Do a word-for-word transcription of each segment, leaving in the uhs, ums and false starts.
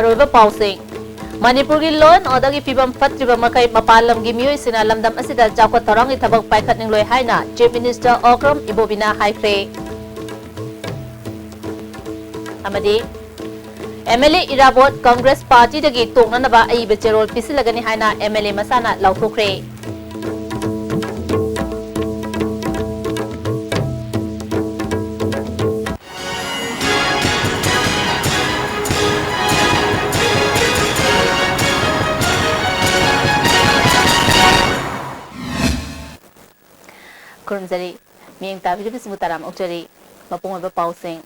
ꯑꯔꯣꯏꯕ ꯄꯥꯎꯁꯤꯡ꯫ ꯃꯅꯤꯄꯨꯔꯒꯤ law and order ꯒꯤ ꯐꯤꯕꯝ ꯐꯠꯇ꯭ꯔꯤꯕ ꯃꯈꯩ ꯃꯄꯥꯟ ꯂꯝꯒꯤ ꯃꯤꯑꯣꯏꯁꯤꯡꯅ ꯂꯝꯗꯝ ꯑꯁꯤꯗ ꯆꯥꯎꯈꯠ ꯊꯧꯔꯥꯡꯒꯤ ꯊꯕꯛ ꯄꯥꯏꯈꯠꯅꯤꯡꯂꯣꯏ ꯍꯥꯏꯅ Chief Minister ꯑꯣꯀ꯭ꯔꯝ ꯏꯕꯣꯕꯤꯅ ꯍꯥꯏꯈ꯭ꯔꯦ꯫ ꯑꯃꯗꯤ MLA ꯏꯔꯥꯕꯣꯠ ꯀꯪꯒ꯭ꯔꯦꯁ ꯄꯥꯔꯇꯤꯗꯒꯤ ꯇꯣꯛꯅꯅꯕ ꯑꯏꯕ ꯆꯦꯔꯣꯜ ꯄꯤꯁꯤꯜꯂꯒꯅꯤ ꯍꯥꯏꯅ MLA ꯃꯁꯥꯅ ꯂꯥꯎꯊꯣꯛꯈ꯭ꯔꯦ꯫ ꯈꯨꯔꯨꯝꯖꯔꯤ꯫ ꯃꯤꯠꯌꯦꯡ ꯇꯥꯕꯤꯔꯤꯕꯁꯤꯡꯕꯨ ꯇꯔꯥꯝ ꯑꯣꯛꯆꯔꯤ꯫ ꯃꯄꯨꯡ ꯑꯣꯏꯕ ꯄꯥꯎꯁꯤꯡ꯫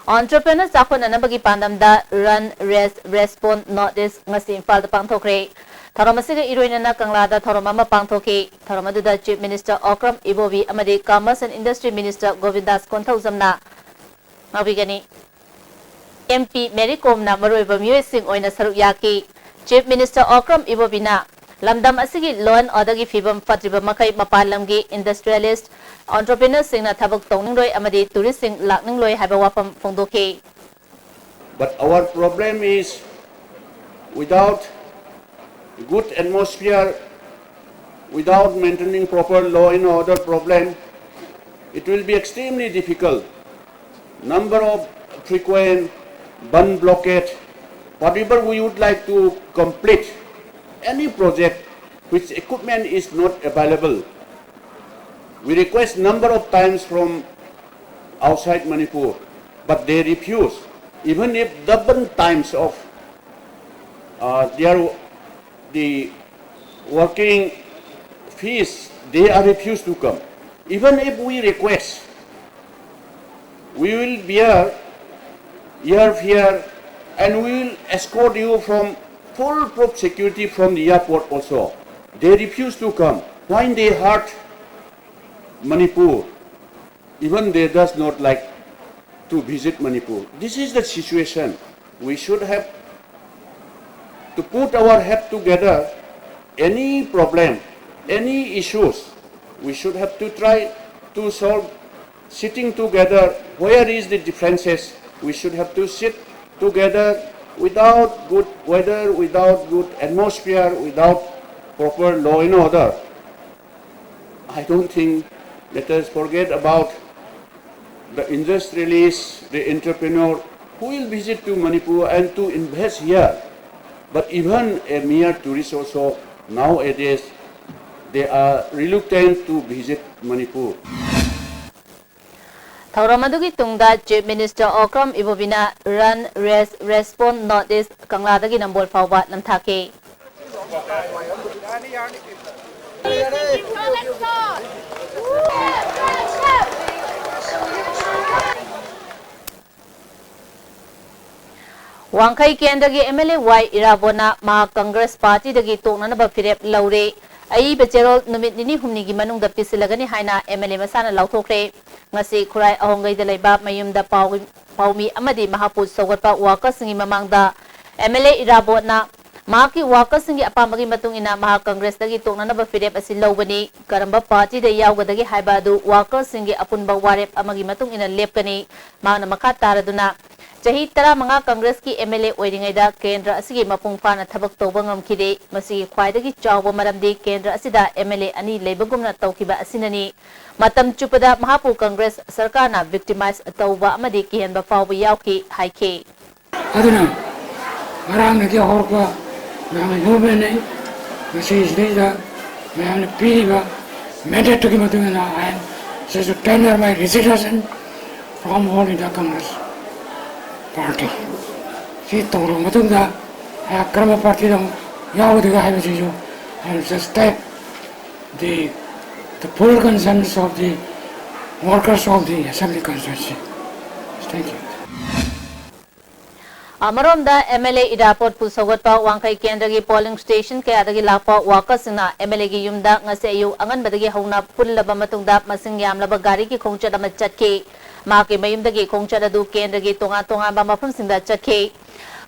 Entrepreneur ꯆꯥꯎꯈꯠꯅꯅꯕꯒꯤ ꯄꯥꯟꯗꯝꯗ Run, Raise, Respond, North East ꯉꯁꯤ ꯏꯝꯐꯥꯜꯗ ꯄꯥꯡꯊꯣꯛꯈ꯭ꯔꯦ꯫ ꯊꯧꯔꯝ ꯑꯁꯤꯒ ꯏꯔꯣꯏꯅꯅ ꯀꯪꯂꯥꯗ ꯊꯧꯔꯝ ꯑꯃ ꯄꯥꯡꯊꯣꯛꯈꯤ꯫ ꯊꯧꯔꯝ ꯑꯗꯨꯗ Chief Minister ꯑꯣꯀ꯭ꯔꯝ ꯏꯕꯣꯕꯤ ꯑꯃꯗꯤ Commerce and Industry Minister ꯒꯣꯕꯤꯟꯗꯥꯁ ꯀꯣꯟꯊꯧꯖꯝꯅ ꯉꯥꯛꯄꯤꯒꯅꯤ꯫ MP Mary ꯀꯣꯝꯅ ꯃꯔꯨꯑꯣꯏꯕ ꯃꯤꯑꯣꯏꯁꯤꯡ ꯑꯣꯏꯅ ꯁꯔꯨꯛ ꯌꯥꯈꯤ꯫ Chief Minister ꯑꯣꯀ꯭ꯔꯝ ꯏꯕꯣꯕꯤꯅ ꯂꯝꯗꯝ ꯑꯁꯤꯒꯤ law and order ꯒꯤ ꯐꯤꯕꯝ ꯐꯠꯇ꯭ꯔꯤꯕ ꯃꯈꯩ ꯃꯄꯥꯟ ꯂꯝꯒꯤ industrialist, entrepreneur ꯁꯤꯡꯅ ꯊꯕꯛ ꯇꯧꯅꯤꯡꯂꯣꯏ ꯑꯃꯗꯤ tourist ꯁꯤꯡ ꯂꯥꯛꯅꯤꯡꯂꯣꯏ ꯍꯥꯏꯕ ꯋꯥꯐꯝ ꯐꯣꯡꯗꯣꯛꯈꯤ꯫ But our problem is, without good atmosphere, without maintaining proper law and order problem, it will be extremely difficult. Number of frequent bandh, blockade, whatever we would like to complete, any project which equipment is not available. We request number of times from outside Manipur, but they refuse. Even if double times of uh, their, the working fees, they are refused to come. Even if we request, we will bear your fear and we will escort you from full proof security from the airport also. They refuse to come. Why they hurt Manipur? Even they does not like to visit Manipur. This is the situation. We should have to put our head together. Any problem, any issues, we should have to try to solve. Sitting together, where is the differences? We should have to sit together Without good weather, without good atmosphere, without proper law and order, I don't think, let us forget about the industrialist, the entrepreneur who will visit to Manipur and to invest here. But even a mere tourist also nowadays, they are reluctant to visit Manipur. ꯊꯧꯔꯝ ꯑꯗꯨꯒꯤ ꯇꯨꯡꯗ Chief Minister Okram Ibobina Run, Race, Respond, North East ꯀꯪꯂꯥꯗꯒꯤ ꯅꯝꯕꯣꯜ ꯐꯥꯎꯕ ꯅꯝꯊꯥꯈꯤ꯫ ꯋꯥꯡꯈꯩ ꯀꯦꯟꯗ꯭ꯔꯒꯤ MLA ꯋꯥꯏ ꯏꯔꯥꯕꯣꯠꯅ ꯃꯍꯥꯛ ꯀꯪꯒ꯭ꯔꯦꯁ ꯄꯥꯔꯇꯤꯗꯒꯤ ꯇꯣꯛꯅꯅꯕ ꯐꯤꯔꯦꯞ ꯂꯧꯔꯦ꯫ ꯑꯏꯕ ꯆꯦꯔꯣꯜ ꯅꯨꯃꯤꯠ ꯅꯤꯅꯤ ꯍꯨꯝꯅꯤꯒꯤ ꯃꯅꯨꯡꯗ ꯄꯤꯁꯤꯜꯂꯒꯅꯤ ꯍꯥꯏꯅ MLA ꯃꯁꯥꯅ ꯂꯥꯎꯊꯣꯛꯈ꯭ꯔꯦ꯫ ꯉꯁꯤ ꯈꯨꯔꯥꯏ ꯑꯍꯣꯡꯒꯩꯗ ꯂꯩꯕ ꯃꯌꯨꯝꯗ ꯄꯥꯎ-, ꯄꯥꯎꯃꯤ ꯑꯃꯗꯤ ꯃꯍꯥꯛꯄꯨ ꯁꯧꯒꯠꯄ ꯋꯥꯀꯔꯁꯤꯡꯒꯤ ꯃꯃꯥꯡꯗ MLA ꯏꯔꯥꯕꯣꯠꯅ ꯃꯍꯥꯛꯀꯤ ꯋꯥꯀꯔꯁꯤꯡꯒꯤ ꯑꯄꯥꯝꯕꯒꯤ ꯃꯇꯨꯡ ꯏꯟꯅ ꯃꯍꯥꯛ ꯀꯪꯒ꯭ꯔꯦꯁꯇꯒꯤ ꯇꯣꯛꯅꯅꯕ ꯐꯤꯔꯦꯞ ꯑꯁꯤ ꯂꯧꯕꯅꯤ꯫ ꯀꯔꯝꯕ ꯄꯥꯔꯇꯤꯗ ꯌꯥꯎꯒꯗꯒꯦ ꯍꯥꯏꯕ ꯑꯗꯨ ꯋꯥꯀꯔꯁꯤꯡꯒꯤ ꯑꯄꯨꯟꯕ ꯋꯥꯔꯦꯞ ꯑꯃꯒꯤ ꯃꯇꯨꯡ ꯏꯟꯅ ꯂꯦꯞꯀꯅꯤ꯫ ꯃꯍꯥꯛꯅ ꯃꯈꯥ ꯇꯥꯔꯗꯨꯅ, ꯆꯍꯤ ꯇꯔꯥꯃꯉꯥ ꯀꯪꯒ꯭ꯔꯦꯁꯀꯤ MLA ꯑꯣꯏꯔꯤꯉꯩꯗ ꯀꯦꯟꯗ꯭ꯔ ꯑꯁꯤꯒꯤ ꯃꯄꯨꯡ ꯐꯥꯅ ꯊꯕꯛ ꯇꯧꯕ ꯉꯝꯈꯤꯗꯦ꯫ ꯃꯁꯤꯒꯤ ꯈ꯭ꯋꯥꯏꯗꯒꯤ ꯆꯥꯎꯕ ꯃꯔꯝꯗꯤ ꯀꯦꯟꯗ꯭ꯔ ꯑꯁꯤꯗ MLA ꯑꯅꯤ ꯂꯩꯕꯒꯨꯝꯅ ꯇꯧꯈꯤꯕ ꯑꯁꯤꯅꯅꯤ꯫ ꯃꯇꯝ ꯆꯨꯞꯄꯗ ꯃꯍꯥꯛꯄꯨ ꯀꯪꯒ꯭ꯔꯦꯁ ꯁꯔꯀꯥꯔꯅ victimize ꯇꯧꯕ ꯑꯃꯗꯤ ꯀꯤꯍꯟꯕ ꯐꯥꯎꯕ ꯌꯥꯎꯈꯤ ꯍꯥꯏꯈꯤ꯫ ꯑꯗꯨꯅ ꯉꯔꯥꯡꯗꯒꯤ ꯍꯧꯔꯛꯄ ꯃꯌꯥꯝꯒꯤ movementꯅꯤ꯫ ꯉꯁꯤꯁꯤꯗꯩꯗ ꯃꯌꯥꯝꯅ ꯄꯤꯔꯤꯕ mandateꯇꯨꯒꯤ ꯃꯇꯨꯡ ꯏꯟꯅ I am just to tender my resignation from All India Congress Party꯫ ꯁꯤ ꯇꯧꯔꯕ ꯃꯇꯨꯡꯗ ꯑꯩꯍꯥꯛ ꯀꯔꯝꯕ ꯄꯥꯔꯇꯤꯗ ꯑꯃꯨꯛ ꯌꯥꯎꯒꯗꯒꯦ ꯍꯥꯏꯕꯁꯤꯁꯨ I am just take the, the full concerns of the workers of the assembly constituency. Thank you. ꯑꯃꯔꯣꯝꯗ MLA ꯏꯔꯥꯕꯣꯠꯄꯨ ꯁꯧꯒꯠꯄ ꯋꯥꯡꯈꯩ ꯀꯦꯟꯗ꯭ꯔꯒꯤ polling station ꯀꯌꯥꯗꯒꯤ ꯂꯥꯛꯄ workersꯁꯤꯡꯅ MLAꯒꯤ ꯌꯨꯝꯗ ꯉꯁꯤ ꯑꯌꯨꯛ ꯑꯉꯟꯕꯗꯒꯤ ꯍꯧꯅ ꯄꯨꯜꯂꯕ ꯃꯇꯨꯡꯗ ꯃꯁꯤꯡ ꯌꯥꯝꯂꯕ ꯒꯥꯔꯤꯒꯤ ꯈꯣꯡꯆꯠ ꯑꯃ ꯆꯠꯈꯤ꯫ ꯃꯍꯥꯛꯀꯤ ꯃꯌꯨꯝꯗꯒꯤ ꯈꯣꯡꯆꯠ ꯑꯗꯨ ꯀꯦꯟꯗ꯭ꯔꯒꯤ ꯇꯣꯉꯥꯟ ꯇꯣꯉꯥꯟꯕ ꯃꯐꯝꯁꯤꯡꯗ ꯆꯠꯈꯤ꯫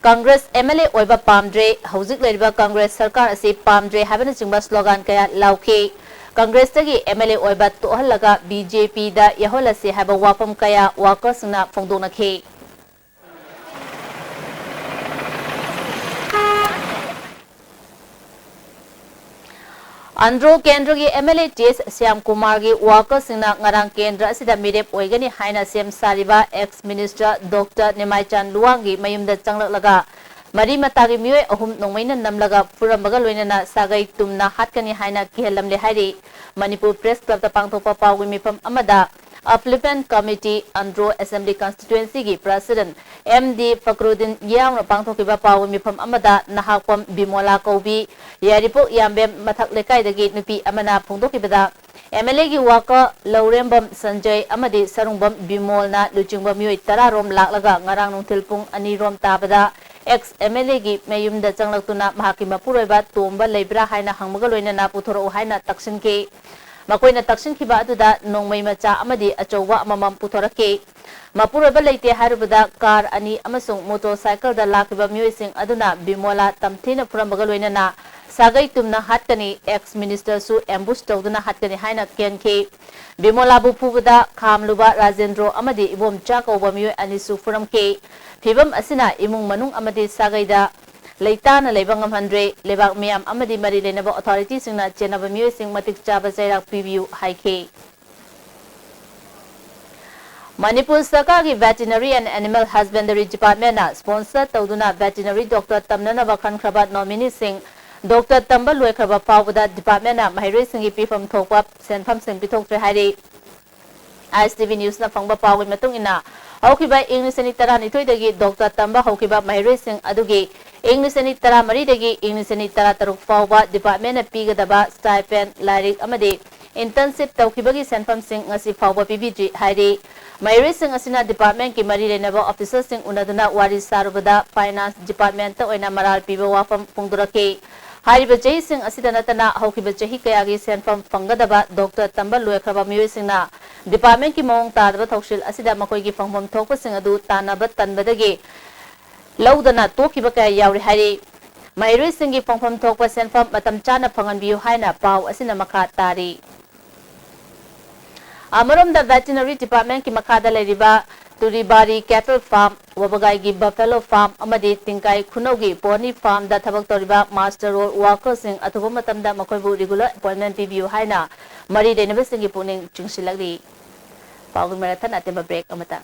ꯀꯪꯒ꯭ꯔꯦꯁ MLA ꯑꯣꯏꯕ ꯄꯥꯝꯗ꯭ꯔꯦ, ꯍꯧꯖꯤꯛ ꯂꯩꯔꯤꯕ ꯀꯪꯒ꯭ꯔꯦꯁ ꯁꯔꯀꯥꯔ ꯑꯁꯤ ꯄꯥꯝꯗ꯭ꯔꯦ ꯍꯥꯏꯕꯅꯆꯤꯡꯕ slogan ꯀꯌꯥ ꯂꯥꯎꯈꯤ꯫ ꯀꯪꯒ꯭ꯔꯦꯁꯇꯒꯤ MLA ꯑꯣꯏꯕ ꯇꯣꯛꯍꯜꯂꯒ BJPꯗ ꯌꯥꯎꯍꯜꯂꯁꯤ ꯍꯥꯏꯕ ꯋꯥꯐꯝ ꯀꯌꯥ workersꯁꯤꯡꯅ ꯐꯣꯡꯗꯣꯛꯅꯈꯤ꯫ ꯑꯟꯗ꯭ꯔꯣ ꯀꯦꯟꯗ꯭ꯔꯒꯤ MLA T S ꯁ꯭ꯌꯥꯝꯀꯨꯃꯥꯔꯒꯤ ꯋꯥꯀꯔꯁꯤꯡꯅ ꯉꯔꯥꯡ ꯀꯦꯟꯗ꯭ꯔ ꯑꯁꯤꯗ ꯃꯤꯔꯦꯞ ꯑꯣꯏꯒꯅꯤ ꯍꯥꯏꯅ ꯁꯦꯝ ꯁꯥꯔꯤꯕ ex minister Doctor ꯅꯤꯃꯥꯏꯆꯥꯟ ꯂꯨꯋꯥꯡꯒꯤ ꯃꯌꯨꯝꯗ ꯆꯪꯂꯛꯂꯒ ꯃꯔꯤ ꯃꯇꯥꯒꯤ ꯃꯤꯑꯣꯏ ꯑꯍꯨꯝ ꯅꯣꯡꯃꯩꯅ ꯅꯝꯂꯒ ꯐꯨꯔꯝꯕꯒ ꯂꯣꯏꯅꯅ ꯁꯥꯒꯩ ꯇꯨꯝꯅ ꯍꯥꯠꯀꯅꯤ ꯍꯥꯏꯅ ꯀꯤꯍꯜꯂꯝꯂꯦ ꯍꯥꯏꯔꯤ꯫ ꯃꯅꯤꯄꯨꯔ Press Clubꯇ ꯄꯥꯡꯊꯣꯛꯄ ꯄꯥꯎꯒꯤ ꯃꯤꯐꯝ ꯑꯃꯗ Affluent Committee Andro Assembly Constituencyꯒꯤ President M D ꯐꯀ꯭ꯔꯨꯗꯤꯟ ꯌꯥꯎꯅ ꯄꯥꯡꯊꯣꯛꯈꯤꯕ ꯄꯥꯎꯒꯤ ꯃꯤꯐꯝ ꯑꯃꯗ ꯅꯍꯥꯛꯄꯝ ꯕꯤꯃꯣꯂꯥ ꯀꯧꯕꯤ ꯌꯥꯏꯔꯤꯄꯣꯛ ꯌꯥꯝꯕꯦꯝ ꯃꯊꯛ ꯂꯩꯀꯥꯏꯗꯒꯤ ꯅꯨꯄꯤ ꯑꯃꯅ ꯐꯣꯡꯗꯣꯛꯈꯤꯕꯗ, MLAꯒꯤ ꯋꯥꯀꯔ ꯂꯧꯔꯦꯝꯕꯝ ꯁꯟꯖꯌ ꯑꯃꯗꯤ ꯁꯔꯨꯡꯕꯝ ꯕꯤꯃꯣꯜꯅ ꯂꯨꯆꯤꯡꯕ ꯃꯤꯑꯣꯏ ꯇꯔꯥ ꯔꯣꯝ ꯂꯥꯛꯂꯒ ꯉꯔꯥꯡ ꯅꯨꯡꯊꯤꯜ ꯄꯨꯡ ꯑꯅꯤ ꯔꯣꯝ ꯇꯥꯕꯗ ex MLAꯒꯤ ꯃꯌꯨꯝꯗ ꯆꯪꯂꯛꯇꯨꯅ ꯃꯍꯥꯛꯀꯤ ꯃꯄꯨꯔꯣꯏꯕ ꯇꯣꯝꯕ ꯂꯩꯕ꯭ꯔꯥ ꯍꯥꯏꯅ ꯍꯪꯕꯒ ꯂꯣꯏꯅꯅ ꯄꯨꯊꯣꯔꯛꯎ ꯍꯥꯏꯅ ꯇꯛꯁꯤꯟꯈꯤ꯫ ꯃꯈꯣꯏꯅ ꯇꯛꯁꯤꯟꯈꯤꯕ ꯑꯗꯨꯗ ꯅꯣꯡꯃꯩ ꯃꯆꯥ ꯑꯃꯗꯤ ꯑꯆꯧꯕ ꯑꯃꯃꯝ ꯄꯨꯊꯣꯔꯛꯈꯤ꯫ ꯃꯄꯨꯔꯣꯏꯕ ꯂꯩꯇꯦ ꯍꯥꯏꯔꯨꯕꯗ car ꯑꯅꯤ ꯑꯃꯁꯨꯡ motorcycleꯗ ꯂꯥꯛꯈꯤꯕ ꯃꯤꯑꯣꯏꯁꯤꯡ ꯑꯗꯨꯅ ꯕꯤꯃꯣꯂꯥ ꯇꯝꯊꯤꯅ ꯐꯨꯔꯝꯕꯒ ꯂꯣꯏꯅꯅ ꯁꯥꯒꯩ ꯇꯨꯝꯅ ꯍꯥꯠꯀꯅꯤ, ex ministerꯁꯨ ambush ꯇꯧꯗꯨꯅ ꯍꯥꯠꯀꯅꯤ ꯍꯥꯏꯅ ꯀꯤꯍꯟꯈꯤ꯫ ꯕꯤꯃꯣꯂꯥꯕꯨ ꯐꯨꯕꯗ ꯈꯥꯝꯂꯨꯕ ꯔꯥꯖꯦꯟꯗ꯭ꯔꯣ ꯑꯃꯗꯤ ꯏꯕꯣꯝꯆꯥ ꯀꯧꯕ ꯃꯤꯑꯣꯏ ꯑꯅꯤꯁꯨ ꯐꯨꯔꯝꯈꯤ꯫ ꯐꯤꯚꯝ ꯑꯁꯤꯅ ꯏꯃꯨꯡ ꯃꯅꯨꯡ ꯑꯃꯗꯤ ꯁꯥꯒꯩꯗ ꯂꯩꯇꯥꯅ ꯂꯩꯕ ꯉꯝꯍꯟꯗ꯭ꯔꯦ꯫ ꯂꯩꯕꯥꯛ ꯃꯤꯌꯥꯝ ꯑꯃꯗꯤ ꯃꯔꯤ ꯂꯩꯅꯕ authorityꯁꯤꯡꯅ ꯆꯦꯟꯅꯕ ꯃꯤꯑꯣꯏꯁꯤꯡ ꯃꯇꯤꯛ ꯆꯥꯕ ꯆꯩꯔꯥꯛ ꯄꯤꯕꯤꯌꯨ ꯍꯥꯏꯈꯤ꯫ ꯃꯅꯤꯄꯨꯔ ꯁꯔꯀꯥꯔꯒꯤ Veterinary and Animal Husbandry Departmentꯅ sponsor ꯇꯧꯗꯨꯅ veterinary doctor ꯇꯝꯅꯅꯕ ꯈꯟꯈ꯭ꯔꯕ nomineeꯁꯤꯡ doctor ꯇꯝꯕ ꯂꯣꯏꯈ꯭ꯔꯕ ꯐꯥꯎꯕꯗ departmentꯅ ꯃꯍꯩꯔꯣꯏꯁꯤꯡꯒꯤ ꯄꯤꯐꯝ ꯊꯣꯛꯄ ꯁꯦꯟꯐꯝꯁꯤꯡ ꯄꯤꯊꯣꯛꯇ꯭ꯔꯦ ꯍꯥꯏꯔꯤ꯫ ISTV Newsꯅ ꯐꯪꯕ ꯄꯥꯎꯒꯤ ꯃꯇꯨꯡ ꯏꯟꯅ, ꯍꯧꯈꯤꯕ ꯏꯪ ꯂꯤꯁꯤꯡ ꯑꯅꯤ ꯇꯔꯥꯅꯤꯊꯣꯏꯗꯒꯤ doctor ꯇꯝꯕ ꯍꯧꯈꯤꯕ ꯃꯍꯩꯔꯣꯏꯁꯤꯡ ꯑꯗꯨꯒꯤ ꯏꯪ ꯂꯤꯁꯤꯡ ꯑꯅꯤ ꯇꯔꯥꯃꯔꯤꯗꯒꯤ ꯏꯪ ꯂꯤꯁꯤꯡ ꯑꯅꯤ ꯇꯔꯥꯇꯔꯨꯛ ꯐꯥꯎꯕ departmentꯅ ꯄꯤꯒꯗꯕ stipend, ꯂꯥꯏꯔꯤꯛ ꯑꯃꯗꯤ internship ꯇꯧꯈꯤꯕꯒꯤ ꯁꯦꯟꯐꯝꯁꯤꯡ ꯉꯁꯤ ꯐꯥꯎꯕ ꯄꯤꯕꯤꯗ꯭ꯔꯤ ꯍꯥꯏꯔꯤ꯫ ꯃꯍꯩꯔꯣꯏꯁꯤꯡ ꯑꯁꯤꯅ departmentꯀꯤ ꯃꯔꯤ ꯂꯩꯅꯕ officerꯁꯤꯡ ꯎꯅꯗꯨꯅ ꯋꯥꯔꯤ ꯁꯥꯔꯨꯕꯗ finance departmentꯇ ꯑꯣꯏꯅ ꯃꯔꯥꯜ ꯄꯤꯕ ꯋꯥꯐꯝ ꯐꯣꯡꯗꯣꯔꯛꯈꯤ꯫ ꯍꯥꯏꯔꯤꯕ ꯆꯍꯤꯁꯤꯡ ꯑꯁꯤꯗ ꯅꯠꯇꯅ ꯍꯧꯈꯤꯕ ꯆꯍꯤ ꯀꯌꯥꯒꯤ ꯁꯦꯟꯐꯝ ꯐꯪꯒꯗꯕ doctor ꯇꯝꯕ ꯂꯣꯏꯈ꯭ꯔꯕ ꯃꯤꯑꯣꯏꯁꯤꯡꯅ departmentꯀꯤ ꯃꯑꯣꯡ ꯇꯥꯗꯕ ꯊꯧꯁꯤꯜ ꯑꯁꯤꯗ ꯃꯈꯣꯏꯒꯤ ꯐꯪꯐꯝ ꯊꯣꯛꯄꯁꯤꯡ ꯑꯗꯨ ꯇꯥꯟꯅꯕ ꯇꯟꯕꯗꯒꯤ ꯂꯧꯗꯅ ꯇꯣꯛꯈꯤꯕ ꯀꯌꯥ ꯌꯥꯎꯔꯤ ꯍꯥꯏꯔꯤ꯫ ꯃꯍꯩꯔꯣꯏꯁꯤꯡꯒꯤ ꯐꯪꯐꯝ ꯊꯣꯛꯄ ꯁꯦꯟꯐꯝ ꯃꯇꯝ ꯆꯥꯅ ꯐꯪꯍꯟꯕꯤꯌꯨ ꯍꯥꯏꯅ ꯄꯥꯎ ꯑꯁꯤꯅ ꯃꯈꯥ ꯇꯥꯔꯤ꯫ ꯑꯃꯔꯣꯝꯗ, veterinary departmentꯀꯤ ꯃꯈꯥꯗ ꯂꯩꯔꯤꯕ ꯇꯨꯔꯤꯕꯥꯔꯤ cattle farm, ꯋꯥꯕꯒꯥꯏꯒꯤ buffalo farm ꯑꯃꯗꯤ ꯇꯤꯡꯀꯥꯏ ꯈꯨꯅꯧꯒꯤ pony farmꯗ ꯊꯕꯛ ꯇꯧꯔꯤꯕ master role workerꯁꯤꯡ ꯑꯊꯨꯕ ꯃꯇꯝꯗ ꯃꯈꯣꯏꯕꯨ regular appointment ꯄꯤꯕꯤꯌꯨ ꯍꯥꯏꯅ ꯃꯔꯤ ꯂꯩꯅꯕꯁꯤꯡꯒꯤ ꯄꯨꯛꯅꯤꯡ ꯆꯤꯡꯁꯤꯜꯂꯛꯂꯤ꯫ ꯄꯥꯎꯒꯤ ꯃꯔꯛ ꯊꯠꯅ ꯑꯇꯦꯟꯕ break ꯑꯃꯇ꯫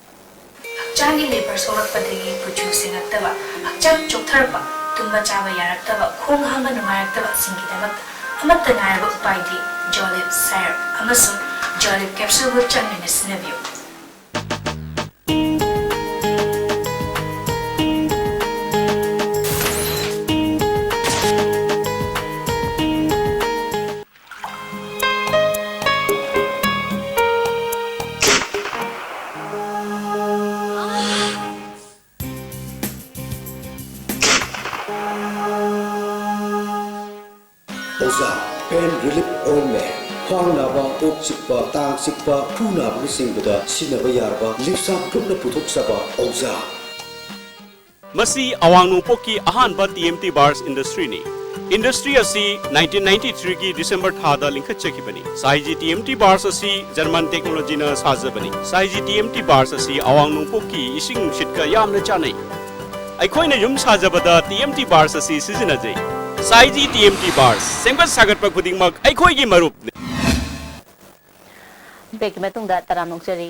ꯍꯛꯆꯥꯡꯒꯤ ꯂꯦꯕꯔ ꯁꯣꯛꯂꯛꯄꯗꯒꯤ ꯀꯨꯆꯨ ꯁꯦꯡꯉꯛꯇꯕ, ꯍꯛꯆꯥꯡ ꯆꯣꯛꯊꯔꯛꯄ, ꯇꯨꯝꯕ ꯆꯥꯕ ꯌꯥꯔꯛꯇꯕ, ꯈꯣꯡ ꯍꯥꯝꯕ ꯅꯨꯡꯉꯥꯏꯔꯛꯇꯕꯁꯤꯡꯒꯤꯗꯃꯛꯇ ꯑꯃꯠꯇ ꯉꯥꯏꯔꯕ ꯎꯄꯥꯏꯗꯤ ꯖꯣꯂꯤꯞ ꯁꯥꯏꯔꯞ ꯑꯃꯁꯨꯡ ꯖꯣꯂꯤꯞ ꯀꯦꯞꯁꯨꯜꯕꯨ ꯆꯥꯡ ꯅꯥꯏꯅ ꯁꯤꯖꯤꯟꯅꯕꯤꯌꯨ꯫ ꯑꯣꯖꯥ, pain relief ointment, ꯈ꯭ꯋꯥꯡ ꯅꯥꯕ, ꯀꯣꯛ ꯆꯤꯛꯄ, ꯇꯥꯡ ꯆꯤꯛꯄ, ꯈꯨ ꯅꯥꯕꯅꯆꯤꯡꯕꯗ ꯁꯤꯖꯤꯟꯅꯕ ꯌꯥꯔꯕ ꯂꯤꯞꯁꯥꯞ ꯒ꯭ꯔꯨꯞꯅ ꯄꯨꯊꯣꯛꯆꯕ ꯑꯣꯖꯥ꯫ ꯃꯁꯤ ꯑꯋꯥꯡ ꯅꯣꯡꯄꯣꯛꯀꯤ ꯑꯍꯥꯟꯕ ꯇꯤ ꯑꯦꯝ ꯇꯤ ꯕꯥꯔꯁ ꯏꯟꯗꯁꯇ꯭ꯔꯤꯅꯤ꯫ ꯏꯟꯗꯁꯇ꯭ꯔꯤ ꯑꯁꯤ ꯅꯥꯏꯟꯇꯤꯟ ꯅꯥꯏꯟꯇꯤ ꯊ꯭ꯔꯤꯒꯤ ꯗꯤꯁꯦꯝꯕꯔ ꯊꯥꯗ ꯂꯤꯡꯈꯠꯆꯈꯤꯕꯅꯤ꯫ ꯁꯥꯏꯖꯤ ꯇꯤ ꯑꯦꯝ ꯇꯤ ꯕꯥꯔꯁ ꯑꯁꯤ ꯖꯔꯃꯟ ꯇꯦꯛꯅꯣꯂꯣꯖꯤꯅ ꯁꯥꯖꯕꯅꯤ꯫ ꯁꯥꯏꯖꯤ ꯇꯤ ꯑꯦꯝ ꯇꯤ ꯕꯥꯔꯁ ꯑꯁꯤ ꯑꯋꯥꯡ ꯅꯣꯡꯄꯣꯛꯀꯤ ꯏꯁꯤꯡ ꯅꯨꯡꯁꯤꯠꯀ ꯌꯥꯝꯅ ꯆꯥꯟꯅꯩ꯫ ꯑꯩꯈꯣꯏꯅ ꯌꯨꯝ ꯁꯥꯖꯕꯗ ꯇꯤ ꯑꯦꯝ ꯇꯤ ꯕꯥꯔꯁ ꯑꯁꯤ ꯁꯤꯖꯤꯟꯅꯖꯩ꯫ ꯁꯥꯏꯖꯤ ꯇꯤ ꯑꯦꯝ ꯇꯤ ꯕꯥꯔꯁ, ꯁꯦꯝꯒꯠ ꯁꯥꯒꯠꯄ ꯈꯨꯗꯤꯡꯃꯛ ꯑꯩꯈꯣꯏꯒꯤ ꯃꯔꯨꯞꯅꯤ꯫ Breakꯀꯤ ꯃꯇꯨꯡꯗ ꯇꯔꯥꯝꯅ ꯑꯣꯛꯆꯔꯤ꯫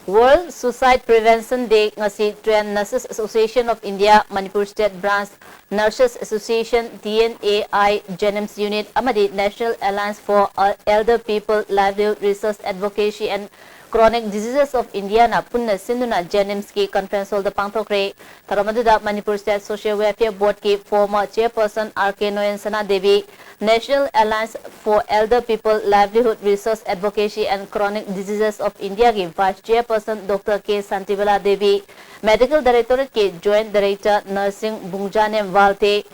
World Suicide Prevention Day ꯉꯁꯤ Trained Nurses Association of India, Manipur State Branch, Nurses Association, T N A I, JNIMS Unit ꯑꯃꯗꯤ National Alliance for Elder People, Livelihood, Research, Advocacy and Chronic Diseases of Indiaꯅ ꯄꯨꯟꯅ ꯁꯤꯟꯗꯨꯅ JNIMSꯀꯤ conference hallꯗ ꯄꯥꯡꯊꯣꯛꯈ꯭ꯔꯦ꯫ ꯊꯧꯔꯝ ꯑꯗꯨꯗ Manipur State Social Welfare Boardꯀꯤ former chairperson R K Noyan Sana Devi, National Alliance for Elder People, Livelihood, Research, Advocacy and Chronic Diseases of Indiaꯒꯤ vice chairperson Doctor K Santibala Devi, Medical Directorateꯀꯤ joint director nursing Bungjanem Valte,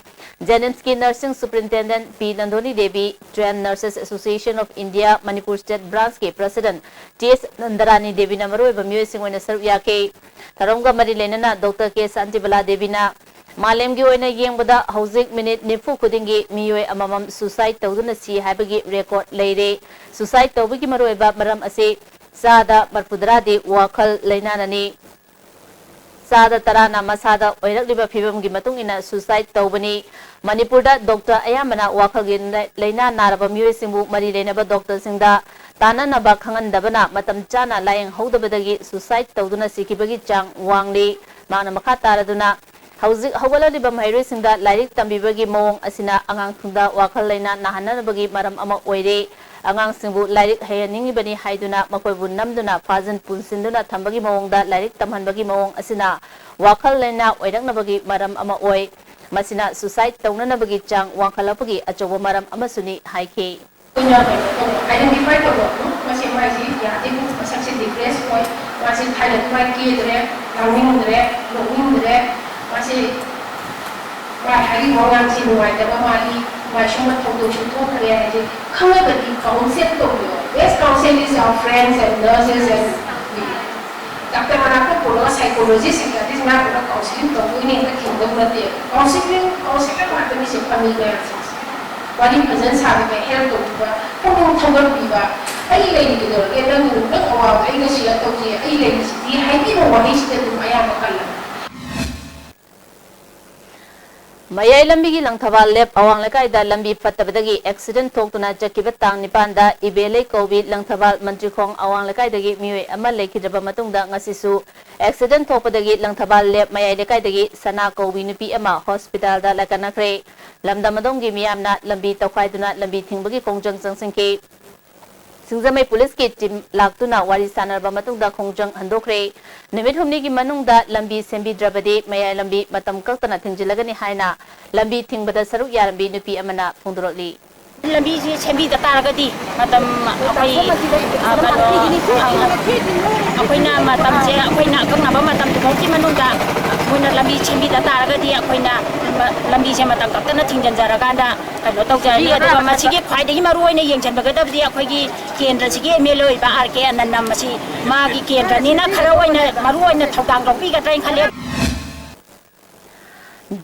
JNIMSꯀꯤ nursing superintendent P Nandoni Devi, Trained Nurses Association of India Manipur State Branchꯀꯤ president T S Nandarani Deviꯅ ꯃꯔꯨꯑꯣꯏꯕ ꯃꯤꯑꯣꯏꯁꯤꯡ ꯑꯣꯏꯅ ꯁꯔꯨꯛ ꯌꯥꯈꯤ꯫ ꯊꯧꯔꯝꯒ ꯃꯔꯤ ꯂꯩꯅꯅ Doctor K Santibala Deviꯅ ꯃꯥꯂꯦꯝꯒꯤ ꯑꯣꯏꯅ ꯌꯦꯡꯕꯗ ꯍꯧꯖꯤꯛ minute ꯅꯤꯐꯨ ꯈꯨꯗꯤꯡꯒꯤ ꯃꯤꯑꯣꯏ ꯑꯃꯃꯝ suicide ꯇꯧꯗꯨꯅ ꯁꯤ ꯍꯥꯏꯕꯒꯤ record ꯂꯩꯔꯦ꯫ Suicide ꯇꯧꯕꯒꯤ ꯃꯔꯨꯑꯣꯏꯕ ꯃꯔꯝ ꯑꯁꯤ ꯆꯥꯗ ꯃꯔꯐꯨꯇꯔꯥꯗꯤ ꯋꯥꯈꯜ ꯂꯩꯅꯥꯅꯅꯤ꯫ ꯆꯥꯗ ꯇꯔꯥꯅ ꯃꯁꯥꯗ ꯑꯣꯏꯔꯛꯂꯤꯕ ꯐꯤꯕꯝꯒꯤ ꯃꯇꯨꯡ ꯏꯟꯅ suicide ꯇꯧꯕꯅꯤ꯫ ꯃꯅꯤꯄꯨꯔꯗ doctor ꯑꯌꯥꯝꯕꯅ ꯋꯥꯈꯜꯒꯤ ꯂꯥꯏ-, ꯂꯥꯏꯅꯥ ꯅꯥꯔꯕ ꯃꯤꯑꯣꯏꯁꯤꯡꯕꯨ ꯃꯔꯤ ꯂꯩꯅꯕ doctorꯁꯤꯡꯗ ꯇꯥꯟꯅꯅꯕ ꯈꯪꯍꯟꯗꯕꯅ ꯃꯇꯝ ꯆꯥꯅ ꯂꯥꯌꯦꯡꯍꯧꯗꯕꯗꯒꯤ suicide ꯇꯧꯗꯨꯅ ꯁꯤꯈꯤꯕꯒꯤ ꯆꯥꯡ ꯋꯥꯡꯂꯤ꯫ ꯃꯍꯥꯛꯅ ꯃꯈꯥ ꯇꯥꯔꯗꯨꯅ, ꯍꯧꯖꯤꯛ ꯍꯧꯒꯠꯂꯛꯂꯤꯕ ꯃꯍꯩꯔꯣꯏꯁꯤꯡꯗ ꯂꯥꯏꯔꯤꯛ ꯇꯝꯕꯤꯕꯒꯤ ꯃꯑꯣꯡ ꯑꯁꯤꯅ ꯑꯉꯥꯡꯁꯤꯡꯗ ꯋꯥꯈꯜ ꯂꯩꯅꯥ ꯅꯥꯍꯟꯅꯅꯕꯒꯤ ꯃꯔꯝ ꯑꯃ ꯑꯣꯏꯔꯦ꯫ ꯑꯉꯥꯡꯁꯤꯡꯕꯨ ꯂꯥꯏꯔꯤꯛ ꯍꯩꯍꯟꯅꯤꯡꯉꯤꯕꯅꯤ ꯍꯥꯏꯗꯨꯅ ꯃꯈꯣꯏꯕꯨ ꯅꯝꯗꯨꯅ ꯐꯥꯖꯤꯟ ꯄꯨꯟꯁꯤꯟꯗꯨꯅ ꯊꯝꯕꯒꯤ ꯃꯑꯣꯡꯗ ꯂꯥꯏꯔꯤꯛ ꯇꯝꯍꯟꯕꯒꯤ ꯃꯑꯣꯡ ꯑꯁꯤꯅ ꯋꯥꯈꯜ ꯂꯩꯅꯥ ꯑꯣꯏꯔꯛꯅꯕꯒꯤ ꯃꯔꯝ ꯑꯃ ꯑꯣꯏ꯫ ꯃꯁꯤꯅ suicide ꯇꯧꯅꯅꯕꯒꯤ ꯆꯥꯡ ꯋꯥꯡꯈꯠꯂꯛꯄꯒꯤ ꯑꯆꯧꯕ ꯃꯔꯝ ꯑꯃꯁꯨꯅꯤ ꯍꯥꯏꯈꯤ꯫ ꯑꯩꯈꯣꯏꯅ ꯀꯩꯅꯣ ꯇꯧꯕ, identify ꯇꯧꯕ, ꯎꯝ, ꯃꯁꯤ ꯃꯥꯏꯁꯤ ꯌꯥꯗꯦ, ꯃꯁꯛꯁꯤ depress ꯑꯣꯏ, ꯃꯥꯁꯤ ꯊꯥꯏꯅ ꯑꯗꯨꯃꯥꯏꯅ ꯀꯦꯗ꯭ꯔꯦ, ꯂꯥꯡꯅꯤꯡꯗ꯭ꯔꯦ, ꯅꯣꯛꯅꯤꯡꯗ꯭ꯔꯦ, ꯃꯥꯁꯤ ꯃꯥ ꯍꯥꯏꯔꯤꯕ ꯋꯥꯉꯥꯡꯁꯤ ꯅꯨꯡꯉꯥꯏꯇꯕ ꯃꯥꯜꯂꯤ, ꯃꯥ ꯁꯨꯝꯕ ꯊꯧꯗꯣꯛꯁꯨ ꯊꯣꯛꯈ꯭ꯔꯦ ꯍꯥꯏꯁꯦ ꯈꯪꯉꯒꯗꯤ counsel ꯇꯧꯕꯤꯌꯣ꯫ Best counsel is our friends and nurses and doctor ꯃꯅꯥꯛꯇ ꯄꯨꯔꯒ psychologist, psychiatrist ꯃꯅꯥꯛꯇ counseling ꯇꯧꯗꯣꯏꯅꯦ, ꯍꯦꯛꯇ ꯊꯤꯡꯗꯧ ꯅꯠꯇꯦ꯫ Counseling, counselor ꯉꯥꯛꯇꯅꯤ ꯁꯤ ꯐꯝꯃꯤ ꯃꯌꯥꯝꯁꯤꯡꯁꯦ꯫ ꯋꯥꯔꯤ ꯐꯖꯅ ꯁꯥꯕꯤꯕ, help ꯇꯧꯕꯤꯕ, ꯄꯨꯛꯅꯤꯡ ꯊꯧꯒꯠꯄꯤꯕ, "ꯑꯩ ꯂꯩꯔꯤ ꯀꯩꯗꯧꯔꯒꯦ? ꯅꯪ, ꯅꯪ ꯑꯋꯥꯕ ꯑꯩꯒ share ꯇꯧꯁꯤ, ꯑꯩ ꯂꯩꯔꯤꯁꯤꯗꯤ" ꯍꯥꯏꯕꯤꯕ ꯋꯥꯍꯩꯁꯤꯗ ꯑꯗꯨꯝ ꯑꯌꯥꯝꯕ ꯀꯜꯂꯦ꯫ ꯃꯌꯥꯏ ꯂꯝꯕꯤꯒꯤ ꯂꯪꯊꯕꯥꯜ ꯂꯦꯞ ꯑꯋꯥꯡ ꯂꯩꯀꯥꯏꯗ ꯂꯝꯕꯤ ꯐꯠꯇꯕꯗꯒꯤ accident ꯊꯣꯛꯇꯨꯅ ꯆꯠꯈꯤꯕ ꯇꯥꯡ ꯅꯤꯄꯥꯟꯗ ꯏꯕꯦꯂꯩ ꯀꯧꯕꯤ ꯂꯪꯊꯕꯥꯜ ꯃꯟꯇ꯭ꯔꯤꯈꯣꯡ ꯑꯋꯥꯡ ꯂꯩꯀꯥꯏꯗꯒꯤ ꯃꯤꯑꯣꯏ ꯑꯃ ꯂꯩꯈꯤꯗ꯭ꯔꯕ ꯃꯇꯨꯡꯗ ꯉꯁꯤꯁꯨ accident ꯊꯣꯛꯄꯗꯒꯤ ꯂꯪꯊꯕꯥꯜ ꯂꯦꯞ ꯃꯌꯥꯏ ꯂꯩꯀꯥꯏꯗꯒꯤ ꯁꯅꯥ ꯀꯧꯕꯤ ꯅꯨꯄꯤ ꯑꯃ hospitalꯗ ꯂꯥꯏꯀꯠꯅꯈ꯭ꯔꯦ꯫ ꯂꯝꯗꯝ ꯑꯗꯣꯝꯒꯤ ꯃꯤꯌꯥꯝꯅ ꯂꯝꯕꯤ ꯇꯧꯈꯥꯏꯗꯨꯅ ꯂꯝꯕꯤ ꯊꯤꯡꯕꯒꯤ ꯈꯣꯡꯖꯪ ꯆꯪꯁꯤꯟꯈꯤ꯫ ꯁꯤꯡꯖꯃꯩ ꯄꯨꯂꯤꯁꯀꯤ team ꯂꯥꯛꯇꯨꯅ ꯋꯥꯔꯤ ꯁꯥꯟꯅꯔꯕ ꯃꯇꯨꯡꯗ ꯈꯣꯡꯖꯪ ꯍꯟꯗꯣꯛꯈ꯭ꯔꯦ꯫ ꯅꯨꯃꯤꯠ ꯍꯨꯝꯅꯤꯒꯤ ꯃꯅꯨꯡꯗ ꯂꯝꯕꯤ ꯁꯦꯝꯕꯤꯗ꯭ꯔꯕꯗꯤ ꯃꯌꯥꯏ ꯂꯝꯕꯤ ꯃꯇꯝ ꯀꯛꯇꯅ ꯊꯤꯡꯖꯤꯜꯂꯒꯅꯤ ꯍꯥꯏꯅ ꯂꯝꯕꯤ ꯊꯤꯡꯕꯗ ꯁꯔꯨꯛ ꯌꯥꯔꯝꯕꯤ ꯅꯨꯄꯤ ꯑꯃꯅ ꯐꯣꯡꯗꯣꯔꯛꯂꯤ꯫ ꯂꯝꯕꯤꯁꯤ ꯁꯦꯝꯕꯤꯗ ꯇꯥꯔꯒꯗꯤ ꯃꯇꯝ ꯑꯩꯈꯣꯏ, ꯑ, ꯀꯩꯅꯣ, ꯑ, ꯑꯩꯈꯣꯏꯅ ꯃꯇꯝꯁꯦ, ꯑꯩꯈꯣꯏꯅ ꯑꯀꯛꯅꯕ ꯃꯇꯝꯗꯨꯐꯥꯎꯒꯤ ꯃꯅꯨꯡꯗ ꯃꯣꯏꯅ ꯂꯝꯕꯤ ꯁꯦꯝꯕꯤꯗ ꯇꯥꯔꯒꯗꯤ ꯑꯩꯈꯣꯏꯅ ꯂꯝꯕꯤꯁꯦ ꯃꯇꯝ ꯀꯛꯇꯅ ꯊꯤꯡꯖꯤꯟꯖꯔꯀꯥꯟꯗ ꯀꯩꯅꯣ ꯇꯧꯖꯔꯅꯤ꯫ ꯑꯗꯨꯒ ꯃꯁꯤꯒꯤ ꯈ꯭ꯋꯥꯏꯗꯒꯤ ꯃꯔꯨ ꯑꯣꯏꯅ ꯌꯦꯡꯁꯤꯟꯕꯒꯗꯕꯗꯤ ꯑꯩꯈꯣꯏꯒꯤ ꯀꯦꯟꯗ꯭ꯔꯁꯤꯒꯤ MLA ꯑꯣꯏꯕ ꯑꯥꯔ ꯀꯦ ꯑꯅꯟꯅ ꯃꯁꯤ ꯃꯥꯒꯤ ꯀꯦꯟꯗ꯭ꯔꯅꯤꯅ ꯈꯔ ꯑꯣꯏꯅ ꯃꯔꯨ ꯑꯣꯏꯅ ꯊꯧꯗꯥꯡ ꯂꯧꯕꯤꯒꯗ꯭ꯔꯥ ꯍꯥꯏꯅ ꯈꯜꯂꯦ꯫